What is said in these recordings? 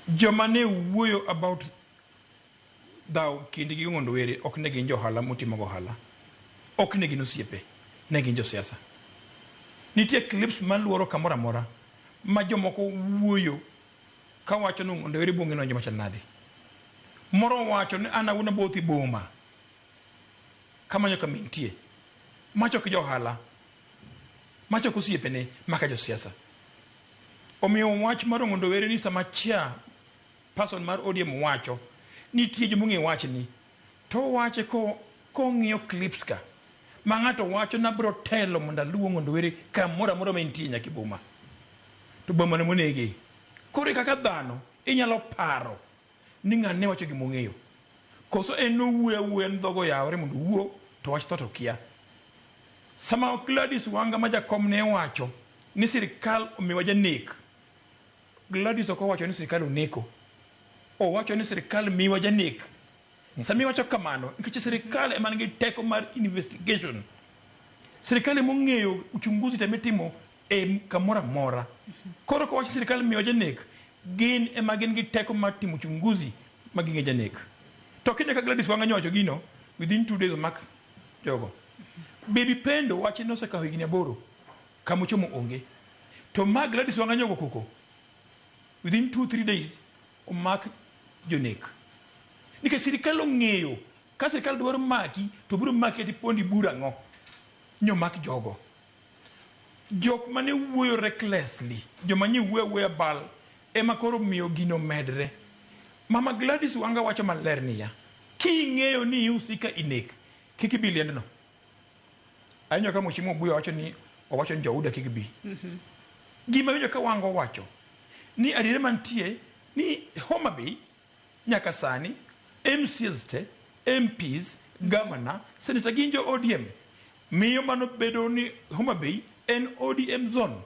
Joma ne wuoyo about dhaw kindgi gi Ong'ondo Were ok ne gin jo ohala motimo go ohala. Ok ne gin osiepe, ne gin josiasa. Nitie clips maluoro kamoro amora ma jomoko wuoyo kawacho ni Ong'ondo Were buonge nonjo machal nade. Moro wacho ni an awuon abothi boma kamanyo kama entie. Macho ok jo ohala, macho ok osiepene, maka josiasa. Omiyo wach mar Ong'ondo Were ni sama chair person mar ODM wacho nitie joma ong'e wachni to owache ko kong'iyo clips ka ma ng'ato wacho nabro telo mondo aluw Ong'ondo Were kamoro amora ma entie nyaka e boma to boma no monege. Koro kaka dhano inyalo paro ni ng'ani ne wacho gima ong'eyo koso en nowuoyo awuoya ni dhoge oyawore mondo owuo to wach tho to okia. Sama Gladys Wanga ma jakom ne wacho ni sirikal omiwa janek, Gladys ok owacho ni sirikal oneko. Owacho ni sirikal miwa janek. Sama iwacho kamano, nikech sirikal ema nigi teko mar investigation. Sirikal ema ong'eyo uchunguzi te mitimo e kamoro amora. Koro kowach sirikal miwa janek, gin ema gin gi teko mar timo uchunguzi ma ging'e janek. To kineno ka Gladys Wanga nyowacho gino, within 2 days omak jogo. Baby Pendo wach nosekawo higni 8 kama ochomo onge. To ma Gladys Wanga nyogo koko, within 2-3 days omak jonek. Nikech sirikal ong'eyo ka sirikal dwaro maki to biro maki ati pondi bura ang'o nyomak jogo. Jok mane wuoyo recklessly, joma nye wuoyo awuoya bal ema koro miyo gino medre. Mama Gladys Wanga wacho maler niya, king'eyo ni ihusika i nek, kik ibi liendno. Awinjo ka Mheshimiwa Obuya wacho ni owacho ni jouda kik bi. Gima awinjo ka Wanga owacho ni adiera mantie ni Homa Bay nyaka sani MCAs te, MPs, governor, senator gin jo ODM. Miyo mano bedo ni Homa Bay en ODM zone.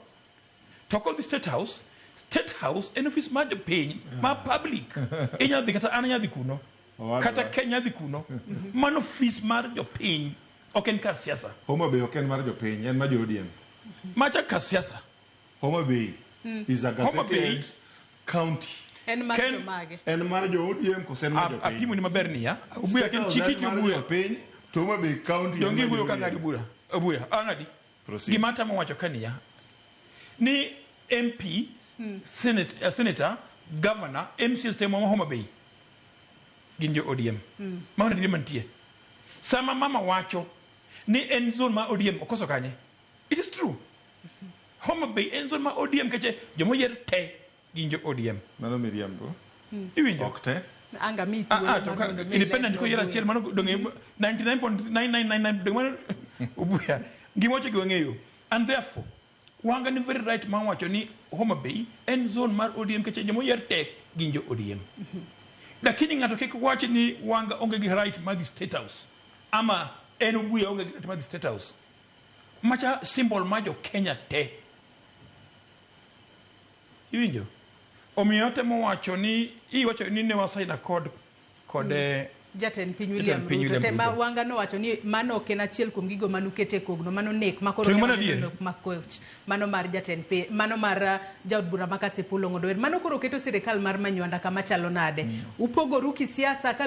To kodhi State House, State House en ofis mar jopiny ma public. Inyalo dhi kata an anyalo dhi kuno. Owadwa. Kata Kenya dhi kuno. Mano ofis mar jopiny, ok en kar siasa. Homa Bay ok en mar jopiny, en mar jo ODM. Macha kar siasa. Homa Bay is a Homa Bay- gazetted county. En mar jomage? En mar jo ODM koso en mar jopiny? Apimo ni maber niya. Obuya State ken House chiki en ti mar Obuya. jopiny, to Homa Bay county en Donge mar iwuoyo jo ka ng'adi ODM. bura. Obuya, ang'adi. Proceed. Gima atemo wacho ka niya. Ni MP, Senate, Senator, Governor, MCAs te ma Homa Bay gin jo ODM. Mano adier mantie. Sama mama wacho ni en zone ma ODM okoso kanye? It is true. Homa Bay en zone ma ODM keche jomoyier te gin jo ODM. Mano miriambo. Iwinjo? Ok te. Anga mi Ah, thuolo ah, to mar ka mondo mi independent iler koyier achiel mano donge 99.9999 donge mano Obuya gima wacho gi wang'eyo and therefore Wanga ni very right mar wacho ni Homa Bay en zone mar ODM keche jomoyier te gin jo ODM. Lakini ng'ato kik wach ni Wanga onge gi right mar dhi State House ama en Obuya onge gi right mar dhi State House. Macha symbol mar jo Kenya te. Iwinjo? Omiyo atemo wacho ni iwacho ni ne wasign accord kod Jatend piny Jatend William piny Ruto William tema Ruto. Wanga nowacho ni mano ok en achiel kuom gigo manukete e kogno mano nek ma koro To ne mano waneno adier. nek ma koch mano mar jatend piny mano mar jaod bura ma Kasipul Ong'ondo Were mano koro keto sirikal mar Manywanda kama chalo nade upogoru kisiasa ka